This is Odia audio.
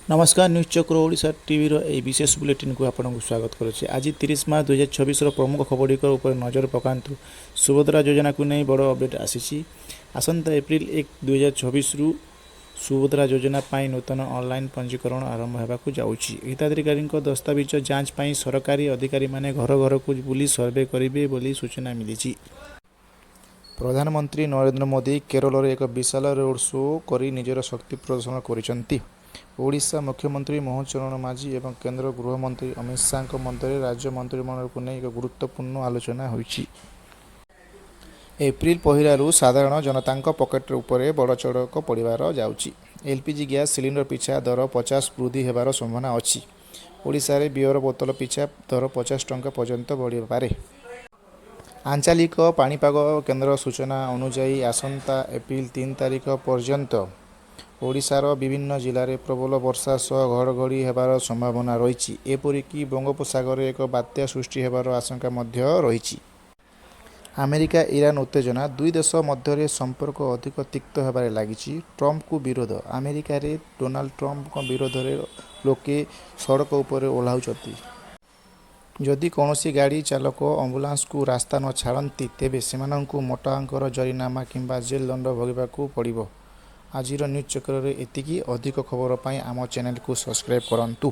ନମସ୍କାର, ନ୍ୟୁଜ୍ ଚକ୍ର ଓଡ଼ିଶା ଟିଭିର ଏହି ବିଶେଷ ବୁଲେଟିନ୍କୁ ଆପଣଙ୍କୁ ସ୍ୱାଗତ କରୁଛି। ଆଜି 30 ମାର୍ଚ୍ଚ 2026ର ପ୍ରମୁଖ ଖବରଗୁଡ଼ିକ ଉପରେ ନଜର ପକାନ୍ତୁ। ସୁଭଦ୍ରା ଯୋଜନାକୁ ନେଇ ବଡ଼ ଅପଡେଟ୍ ଆସିଛି। ଆସନ୍ତା ଏପ୍ରିଲ 1, 2026ରୁ ସୁଭଦ୍ରା ଯୋଜନା ପାଇଁ ନୂତନ ଅନଲାଇନ୍ ପଞ୍ଜୀକରଣ ଆରମ୍ଭ ହେବାକୁ ଯାଉଛି। ହିତାଧିକାରୀଙ୍କ ଦସ୍ତାବିଜ ଯାଞ୍ଚ ପାଇଁ ସରକାରୀ ଅଧିକାରୀମାନେ ଘର ଘରକୁ ବୁଲି ସର୍ଭେ କରିବେ ବୋଲି ସୂଚନା ମିଳିଛି। ପ୍ରଧାନମନ୍ତ୍ରୀ ନରେନ୍ଦ୍ର ମୋଦି କେରଳରେ ଏକ ବିଶାଳ ରୋଡ୍ ଶୋ କରି ନିଜର ଶକ୍ତି ପ୍ରଦର୍ଶନ କରିଛନ୍ତି। ଓଡ଼ିଶା ମୁଖ୍ୟମନ୍ତ୍ରୀ ମୋହନ ଚରଣ ମାଝୀ ଏବଂ କେନ୍ଦ୍ର ଗୃହମନ୍ତ୍ରୀ ଅମିତ ଶାହାଙ୍କ ମଧ୍ୟରେ ରାଜ୍ୟ ମନ୍ତ୍ରିମଣ୍ଡଳକୁ ନେଇ ଏକ ଗୁରୁତ୍ୱପୂର୍ଣ୍ଣ ଆଲୋଚନା ହୋଇଛି। ଏପ୍ରିଲ ପହିଲାରୁ ସାଧାରଣ ଜନତାଙ୍କ ପକେଟ ଉପରେ ବଡ଼ ଚଡ଼କ ପଡ଼ିବାକୁ ଯାଉଛି। ଏଲପିଜି ଗ୍ୟାସ ସିଲିଣ୍ଡର ପିଛା ଦର 50 ବୃଦ୍ଧି ହେବାର ସମ୍ଭାବନା ଅଛି। ଓଡ଼ିଶାରେ ବିୟର ବୋତଲ ପିଛା ଦର 50 ଟଙ୍କା ପର୍ଯ୍ୟନ୍ତ ବଢ଼ିପାରେ। ଆଞ୍ଚଳିକ ପାଣିପାଗ କେନ୍ଦ୍ର ସୂଚନା ଅନୁଯାୟୀ, ଆସନ୍ତା ଏପ୍ରିଲ 3 ତାରିଖ ପର୍ଯ୍ୟନ୍ତ ଓଡ଼ିଶାର ବିଭିନ୍ନ ଜିଲ୍ଲାରେ ପ୍ରବଳ ବର୍ଷା ସହ ଘଡ଼ଘଡ଼ି ହେବାର ସମ୍ଭାବନା ରହିଛି। ଏପରିକି ବଙ୍ଗୋପସାଗରରେ ଏକ ବାତ୍ୟା ସୃଷ୍ଟି ହେବାର ଆଶଙ୍କା ମଧ୍ୟ ରହିଛି। ଆମେରିକା ଇରାନ ଉତ୍ତେଜନା, ଦୁଇ ଦେଶ ମଧ୍ୟରେ ସମ୍ପର୍କ ଅଧିକ ତିକ୍ତ ହେବାରେ ଲାଗିଛି। ଟ୍ରମ୍ପଙ୍କୁ ବିରୋଧ, ଆମେରିକାରେ ଡୋନାଲ୍ଡ ଟ୍ରମ୍ପଙ୍କ ବିରୋଧରେ ଲୋକେ ସଡ଼କ ଉପରେ ଓହ୍ଲାଉଛନ୍ତି। ଯଦି କୌଣସି ଗାଡ଼ି ଚାଳକ ଆମ୍ବୁଲାନ୍ସକୁ ରାସ୍ତା ନ ଛାଡ଼ନ୍ତି, ତେବେ ସେମାନଙ୍କୁ ମୋଟା ଅଙ୍କର ଜରିମାନା କିମ୍ବା ଜେଲ ଦଣ୍ଡ ଭୋଗିବାକୁ ପଡ଼ିବ। ଆଜିର ନ୍ୟୁଜ୍ ଚକ୍ରରେ ଏତିକି। ଅଧିକ ଖବର ପାଇଁ ଆମ ଚ୍ୟାନେଲକୁ ସବସ୍କ୍ରାଇବ୍ କରନ୍ତୁ।